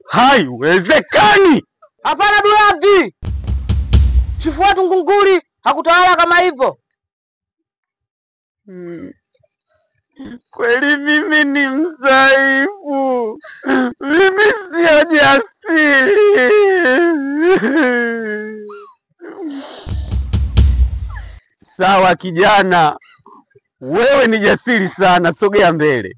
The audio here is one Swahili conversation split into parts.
Haiwezekani! Hapana Dulazi, chifu wetu Ngunguli hakutawala kama hivyo. Kweli mimi ni mdhaifu, mimi sio jasiri. Sawa kijana, wewe ni jasiri sana, sogea mbele.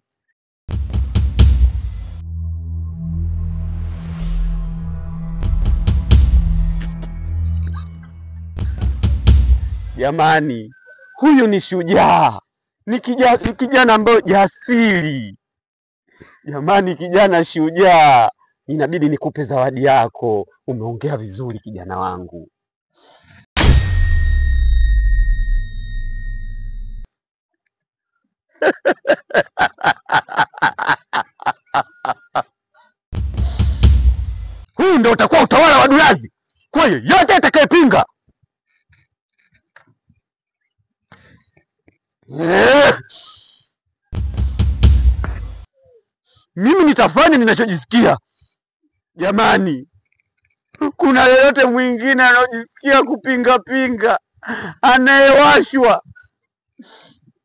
Jamani, huyu ni shujaa, ni kijana ambaye jasiri. Jamani, kijana shujaa, inabidi nikupe zawadi yako. Umeongea vizuri kijana wangu. Huu ndio utakuwa utawala wa Dulazi. Kwa hiyo yote atakayepinga mimi nitafanya ninachojisikia. Jamani, kuna yeyote mwingine anayojisikia kupinga pinga, anayewashwa,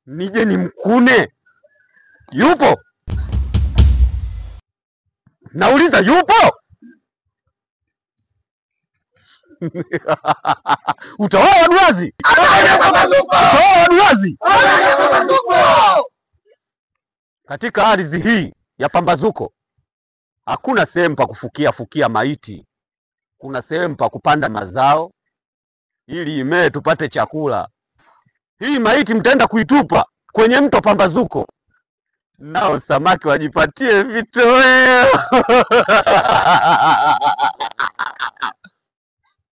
nije nimkune? Yupo? Nauliza, yupo? Utawala wa Dulazi! Utawala wa Dulazi! Katika ardhi hii ya Pambazuko hakuna sehemu pa kufukia fukia maiti. Kuna sehemu pa kupanda mazao ili imee tupate chakula. Hii maiti mtaenda kuitupa kwenye mto Pambazuko, nao samaki wajipatie vitoweo.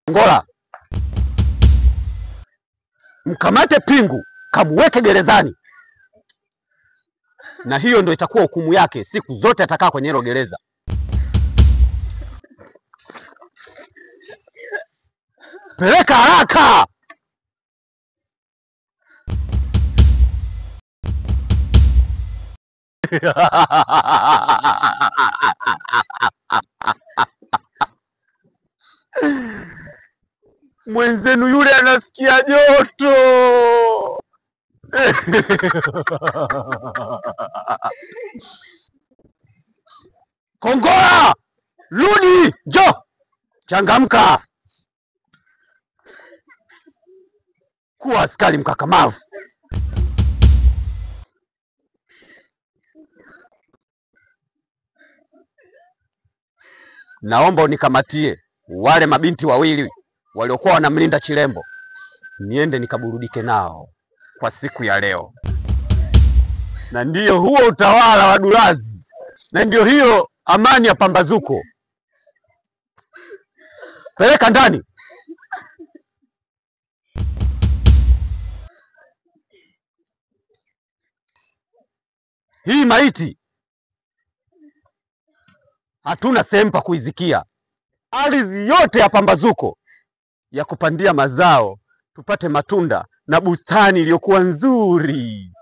Ngola, mkamate Pingu kamuweke gerezani, na hiyo ndio itakuwa hukumu yake. Siku zote atakaa kwenye hilo gereza. Peleka haraka! Mwenzenu yule anasikia joto. Kongola, rudi, njoo, changamka, kuwa askari mkakamavu. Naomba unikamatie wale mabinti wawili waliokuwa wanamlinda Chilembo, niende nikaburudike nao kwa siku ya leo. Na ndiyo huo utawala wa Dulazi, na ndiyo hiyo amani ya Pambazuko. Peleka ndani. Hii maiti hatuna sehemu pa kuizikia. Ardhi yote ya Pambazuko ya kupandia mazao tupate matunda na bustani iliyokuwa nzuri,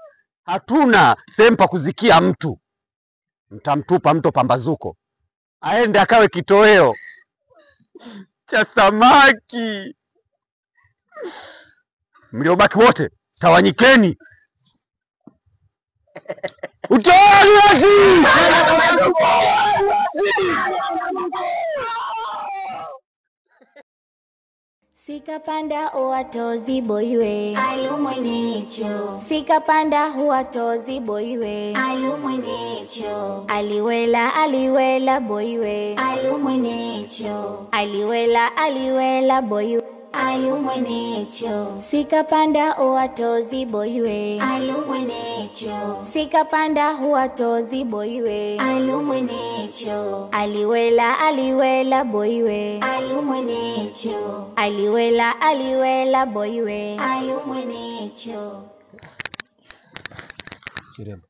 hatuna sehemu pa kuzikia mtu. Mtamtupa mto Pambazuko aende akawe kitoweo cha samaki. Mliobaki wote tawanyikeni. Utawala! Sikapanda huwatozi boiwe alumwenecho, sikapanda huwatozi boiwe alumwenecho, aliwela aliwela boiwe alumwenecho, aliwela aliwela boiwe alumwenecho, sikapanda huwatozi boiwe alumwenecho, sikapanda huwatozi boiwe alumwenecho, aliwela aliwela boiwe alumwenecho, aliwela aliwela boiwe alumwenecho. Chirembo,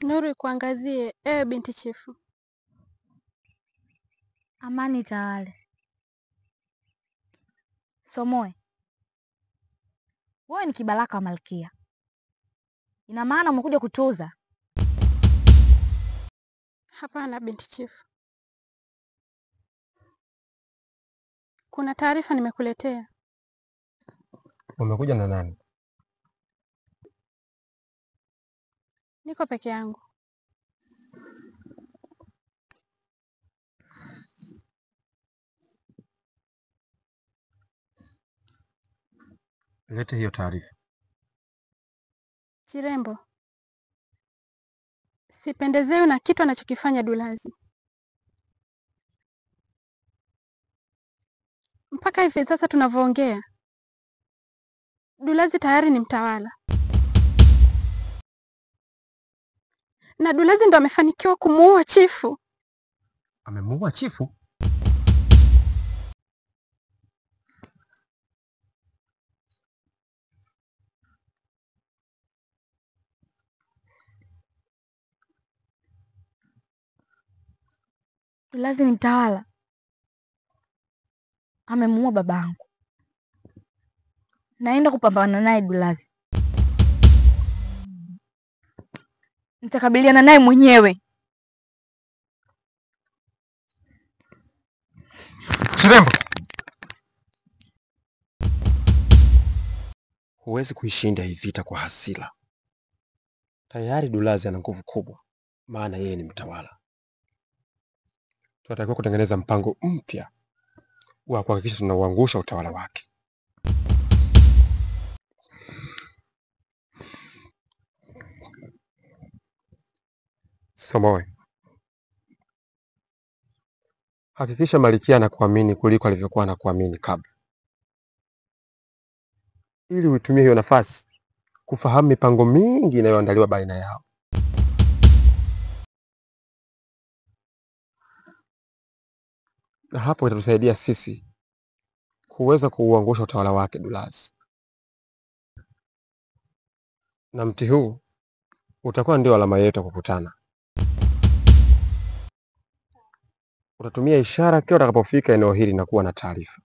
Nuru ikuangazie, ewe binti chifu. Amani tawale. Somoe, wewe ni kibaraka wa Malkia, ina maana umekuja kutuuza? Hapana binti chifu, kuna taarifa nimekuletea. Umekuja na nani? Niko peke yangu. Lete hiyo taarifa. Chirembo, sipendezewi na kitu anachokifanya Dulazi. Mpaka hivi sasa tunavyoongea, Dulazi tayari ni mtawala, na Dulazi ndo amefanikiwa kumuua chifu. Amemuua chifu? Dulazi ni mtawala, amemuua babangu. Naenda kupambana naye Dulazi, nitakabiliana naye mwenyewe. Chirembo, huwezi kuishinda hii vita kwa hasira. Tayari Dulazi ana nguvu kubwa, maana yeye ni mtawala. Tunatakiwa kutengeneza mpango mpya wa kuhakikisha tunauangusha utawala wake. Somoe, hakikisha Malkia anakuamini kuliko alivyokuwa anakuamini kabla, ili uitumie hiyo nafasi kufahamu mipango mingi inayoandaliwa baina yao. Na hapo itatusaidia sisi kuweza kuuangusha utawala wake Dulazi, na mti huu utakuwa ndio alama yetu ya kukutana. Utatumia ishara kila utakapofika eneo hili na kuwa na taarifa.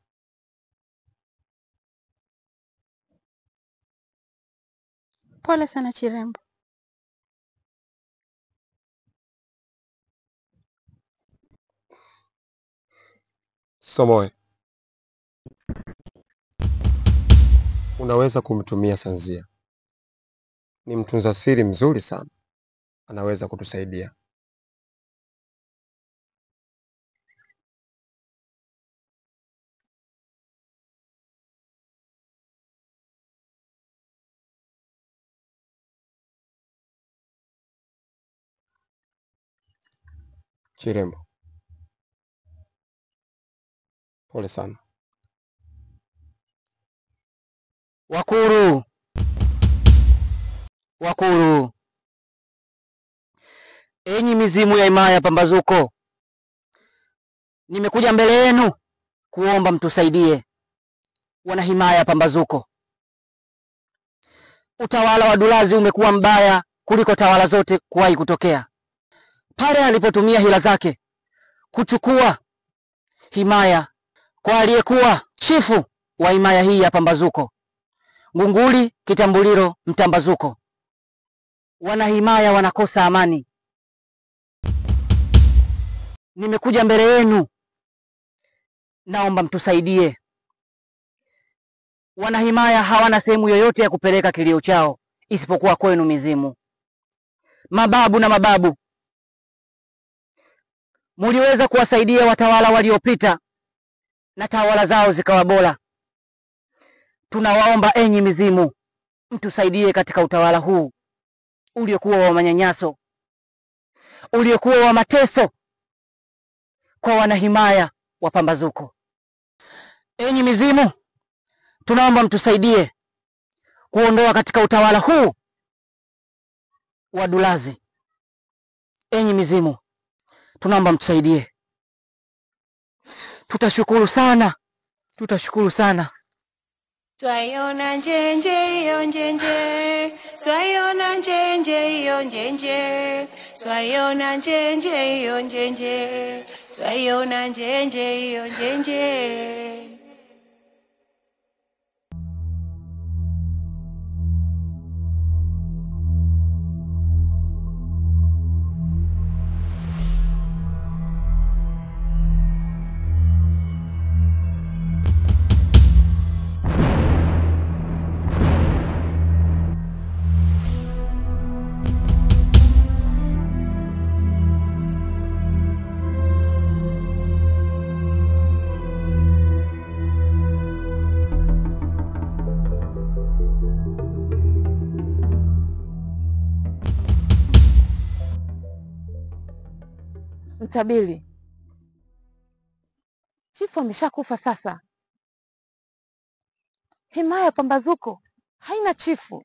Pole sana Chirembo. Somoe, unaweza kumtumia Sanzia, ni mtunza siri mzuri sana, anaweza kutusaidia. Chirembo, pole sana. Wakuru, wakuru, enyi mizimu ya himaya Pambazuko, nimekuja mbele yenu kuomba mtusaidie. Wana himaya Pambazuko, utawala wa Dulazi umekuwa mbaya kuliko tawala zote kuwahi kutokea. Pale alipotumia hila zake kuchukua himaya kwa aliyekuwa chifu wa himaya hii ya Pambazuko, Ngunguli Kitambuliro Mtambazuko, wana himaya wanakosa amani. Nimekuja mbele yenu, naomba mtusaidie. Wana himaya hawana sehemu yoyote ya kupeleka kilio chao isipokuwa kwenu mizimu. Mababu na mababu, muliweza kuwasaidia watawala waliopita na tawala zao zikawa bora. Tunawaomba enyi mizimu, mtusaidie katika utawala huu uliokuwa wa manyanyaso, uliokuwa wa mateso kwa wanahimaya wa Pambazuko. Enyi mizimu, tunaomba mtusaidie kuondoa katika utawala huu wa Dulazi. Enyi mizimu, tunaomba mtusaidie. Tutashukuru sana, tutashukuru sana. Twaiona njenje iyo njenje, twaiona njenje iyo njenje, twaiona njenje iyo njenje, twaiona njenje iyo njenje. Mtabiri, chifu ameshakufa sasa. Himaya ya Pambazuko haina chifu.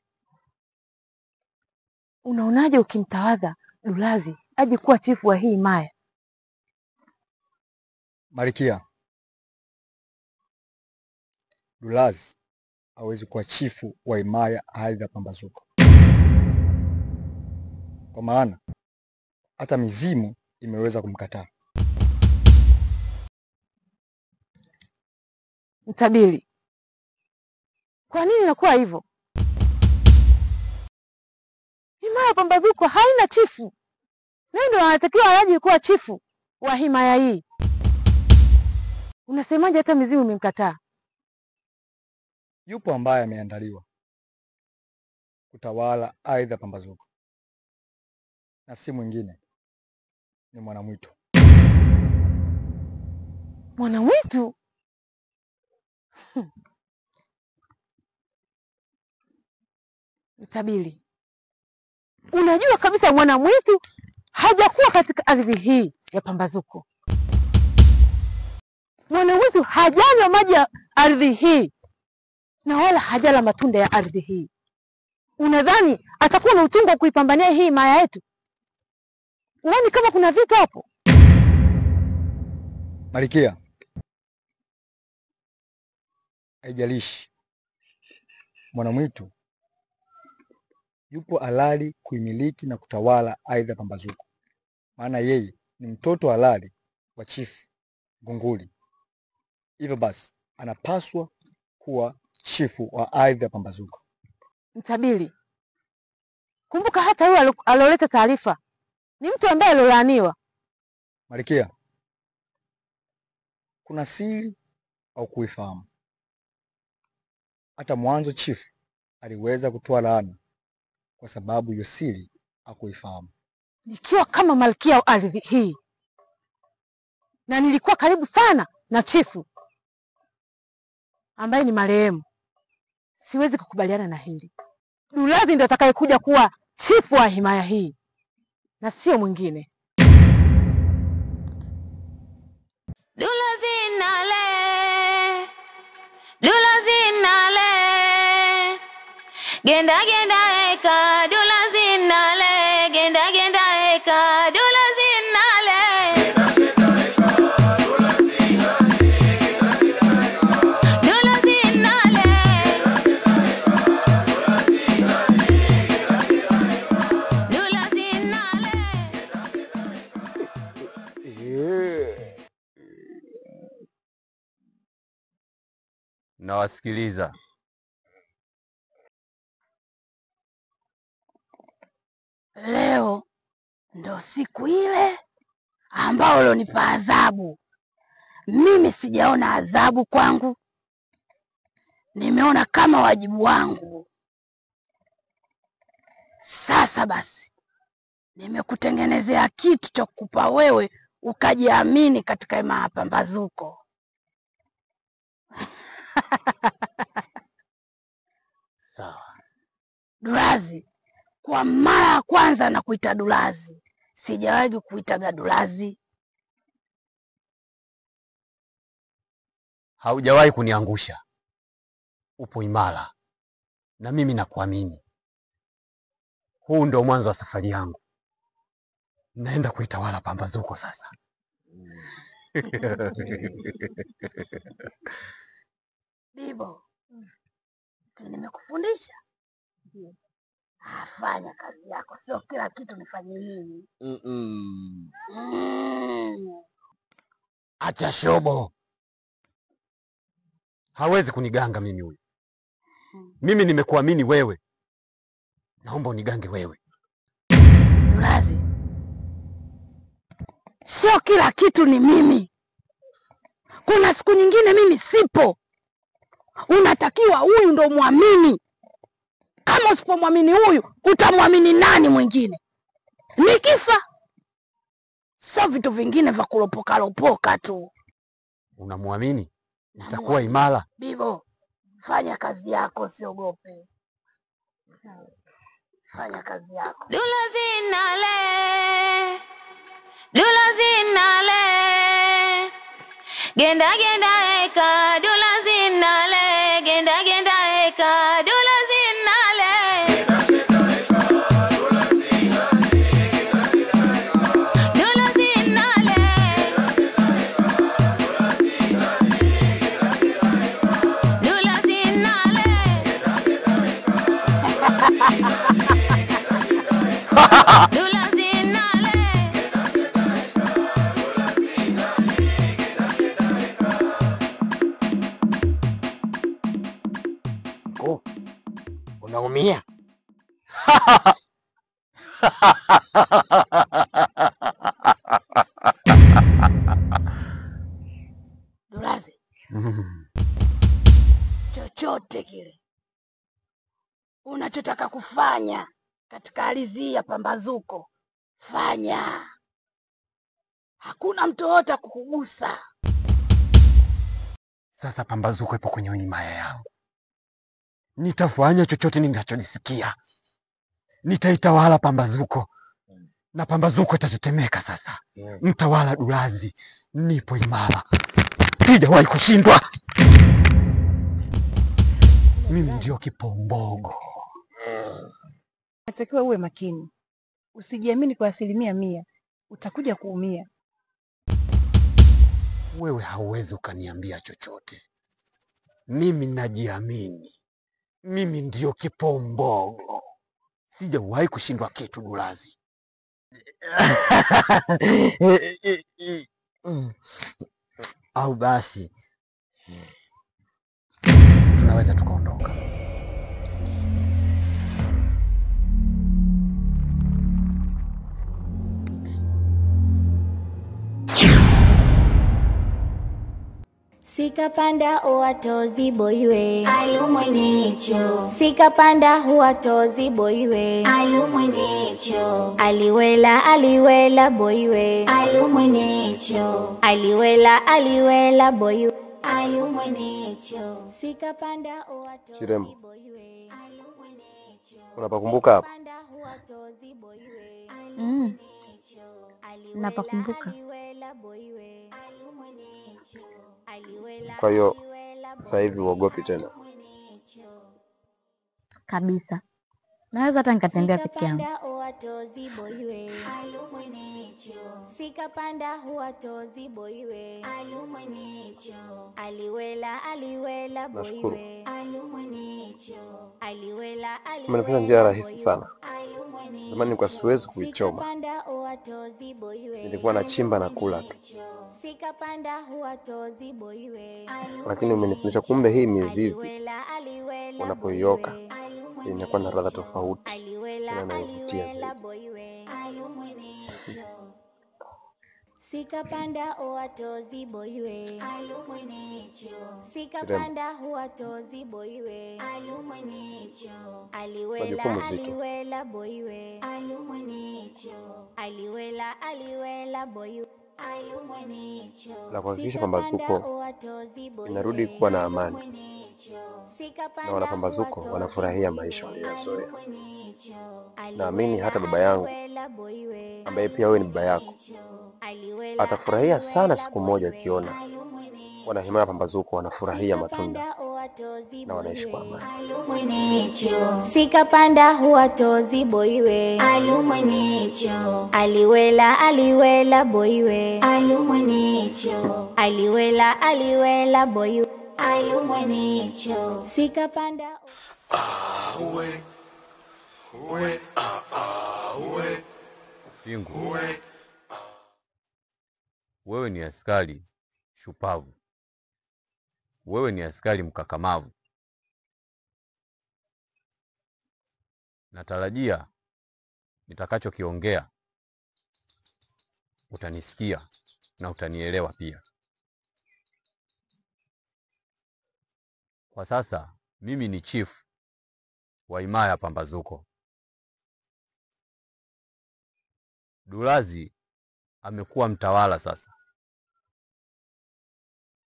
Unaonaje ukimtawadha Dulazi aje kuwa chifu wa hii himaya? Malkia, Dulazi hawezi kuwa chifu wa himaya ardhi ya Pambazuko, kwa maana hata mizimu imeweza kumkataa. Mtabiri, kwa nini inakuwa hivyo? Himaya ya Pambazuko haina chifu, naye ndio anatakiwa aje kuwa chifu wa himaya hii. Unasemaje hata mizimu imemkataa? Yupo ambaye ameandaliwa kutawala ardhi ya Pambazuko, na si mwingine ni Mwanamwitu. Mwanamwitu? Mtabiri, unajua kabisa Mwanamwitu hajakuwa katika ardhi hii ya Pambazuko. Mwanamwitu hajanywa maji ya ardhi hii na wala hajala matunda ya ardhi hii. Unadhani atakuwa na utungu wa kuipambania hii himaya yetu? Uone kama kuna vita hapo? Malkia, haijalishi, Mwanamwitu yupo halali kuimiliki na kutawala ardhi ya Pambazuko, maana yeye ni mtoto halali wa chifu Ngunguli. Hivyo basi anapaswa kuwa chifu wa ardhi ya Pambazuko. Mtabiri, kumbuka hata huyo aloleta taarifa ni mtu ambaye alolaaniwa. Malkia, kuna siri au kuifahamu. Hata mwanzo chifu aliweza kutoa laana kwa sababu hiyo siri hakuifahamu. Nikiwa kama malkia wa ardhi hii, na nilikuwa karibu sana na chifu ambaye ni marehemu, siwezi kukubaliana na hili. Dulazi ndio atakayekuja kuwa chifu wa himaya hii na sio mwingine. Dulazi nale, Dulazi nale, genda genda eka, Dulazi nale, genda genda eka, Dulazi nale. Dulazi nale, Dulazi nale. Nawasikiliza. Leo ndo siku ile ambao ulionipa adhabu. Mimi sijaona adhabu kwangu, nimeona kama wajibu wangu. Sasa basi, nimekutengenezea kitu cha kukupa wewe ukajiamini katika himaya ya Pambazuko. Sawa. Dulazi, kwa mara ya kwanza nakuita Dulazi, sijawahi kuitaga Dulazi. Haujawahi kuniangusha, upo imara na mimi nakuamini. Huu ndio mwanzo wa safari yangu, naenda kuitawala Pambazuko sasa. Bibo, Si nimekufundisha? Ndio. Fanya kazi yako, sio kila kitu nifanye mimi. Acha shobo. Hawezi kuniganga mimi huyu. Mimi nimekuamini wewe. Naomba unigange wewe. Dulazi, sio kila kitu ni mimi. Kuna siku nyingine mimi sipo. Unatakiwa huyu ndo muamini. Kama usipomwamini huyu, utamwamini nani mwingine? Nikifa sio vitu vingine vya kulopoka lopoka tu. Unamwamini? Nitakuwa imara. Bibo, fanya kazi yako, usiogope. Fanya kazi yako. Dula zinale, dula zinale, genda genda eka, dula zinale, genda genda eka, dula zinale. Dula zinale, dula zinale. Dula zinale. Oh, unaumia? Dulazi, chochote kile unachotaka kufanya katika ardhi ya Pambazuko, fanya. Hakuna mtu yoyote kukugusa. Sasa Pambazuko ipo kwenye himaya yangu. Nitafanya chochote ninachojisikia. Nitaitawala Pambazuko. Na Pambazuko itatetemeka sasa. Mtawala Dulazi, nipo imara. Sijawahi kushindwa. Mimi ndio kipombogo. Natakiwa uwe makini, usijiamini kwa 100%, utakuja kuumia. Wewe hauwezi ukaniambia chochote. Mimi najiamini. Mimi ndio kipombogo. Sijawahi kushindwa kitu Dulazi. Au basi tunaweza tukaondoka. Sikapanda uwatozi boiwe alumwenecho, sikapanda huwatozi boiwe alumwenecho, aliwela aliwela boiwe alumwenecho, aliwela aliwela boiwe alumwenecho, sikapanda uwatozi Chirembo, boiwe alumwenecho, unapakumbuka hapa? sikapanda huwatozi boiwe Napakumbuka. aliwela boiwe alumwenecho, Kwa hiyo sasa hivi uogopi tena? Kabisa. Naweza hata nikatembea peke yangu. Sikapanda uwatozi boiwe alumwenecho, sikapanda huwatozi boiwe alumwenecho, aliwela aliwela Nashukuru. boiwe alumwenecho, aliwela Umenifanya njia aliwela rahisi boiwe sana. Zamani nilikuwa siwezi kuichoma, sikapanda uwatozi boiwe nilikuwa nachimba na kula tu, sikapanda huwatozi boiwe lakini umenifundisha kumbe hii mizizi aliwela aliwela unapoioka boiwe inakuwa na ladha tofauti aliwela tena inayovutia aliwela zaidi. boiwe alumwenecho, sikapanda uwatozi boiwe alumwenecho, Chirembo, sikapanda huwatozi boiwe alumwenecho, aliwela majukumu zito. aliwela boiwe alumwenecho, aliwela aliwela boiwe alumwenecho, La kuhakikisha sikapanda Pambazuko uwatozi inarudi boiwe kuwa na amani alumwenecho, na sikapanda wanapambazuko huwatozi wanafurahia boiwe maisha waliyoyazoea. alumwenecho, Naamini aliwela hata baba yangu aliwela boiwe ambaye pia wewe ni baba yako alumwenecho, aliwela atafurahia sana aliwela siku moja boiwe akiona alumwenecho, wanahimaya Pambazuko wanafurahia matunda sikapanda uwatozi na wanaishi kwa boiwe amani. alumwenecho, sikapanda huwatozi boiwe alumwenecho, aliwela aliwela boiwe alumwenecho, aliwela aliwela boiwe alumwenecho, sikapanda Pingu, wewe ni askari shupavu, wewe ni askari mkakamavu. Natarajia nitakachokiongea utanisikia na utanielewa pia. Kwa sasa mimi ni chief wa himaya ya Pambazuko. Dulazi amekuwa mtawala sasa.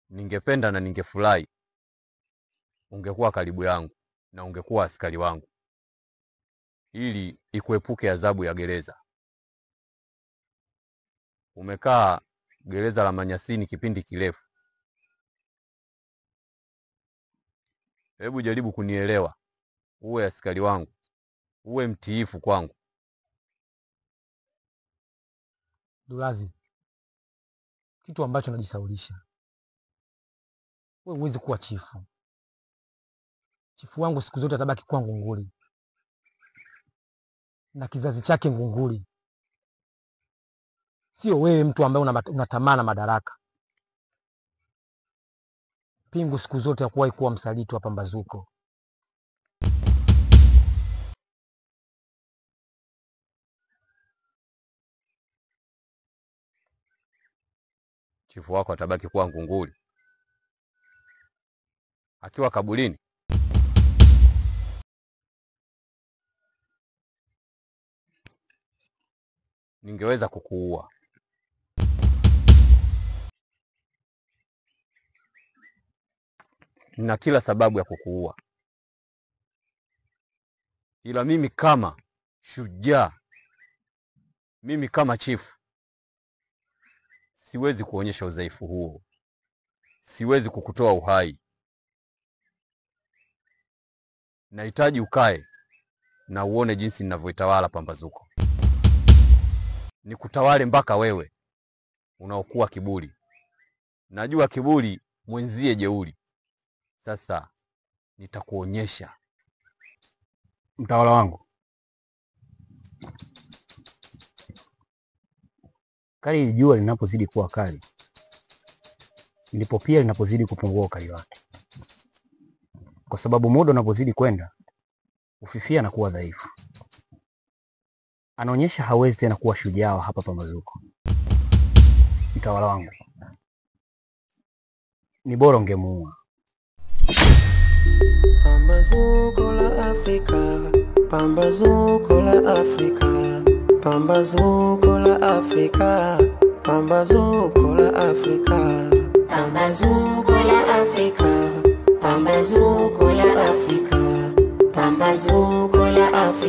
Ningependa na ningefurahi ungekuwa karibu yangu na ungekuwa askari wangu, ili ikuepuke adhabu ya gereza. Umekaa gereza la Manyasini kipindi kirefu. Hebu jaribu kunielewa, uwe askari wangu, uwe mtiifu kwangu. Dulazi, kitu ambacho najisaulisha, wewe huwezi kuwa chifu. Chifu wangu siku zote atabaki kuwa Ngunguli na kizazi chake Ngunguli, sio wewe mtu ambaye unatamana madaraka. Pingu siku zote hakuwahi kuwa msaliti wa Pambazuko. Chifu wako atabaki kuwa Ngunguli akiwa kaburini. Ningeweza kukuua. Nina kila sababu ya kukuua, ila mimi kama shujaa, mimi kama chifu, siwezi kuonyesha udhaifu huo. Siwezi kukutoa uhai. Nahitaji ukae na uone jinsi ninavyoitawala Pambazuko. Nikutawale mpaka wewe unaokuwa kiburi. Najua kiburi mwenzie jeuri. Sasa nitakuonyesha. Mtawala wangu, kadri jua linapozidi kuwa kali ndipo pia linapozidi kupungua ukali wake, kwa sababu muda unapozidi kwenda hufifia na kuwa dhaifu. Anaonyesha hawezi tena kuwa shujaa hapa Pambazuko. Mtawala wangu, ni bora ungemuua. Pambazuko la Afrika, Pambazuko la Afrika, Pambazuko la Afrika, Pambazuko la Afrika, Pambazuko la Afrika, Pambazuko la Afrika, Pambazuko la Afrika.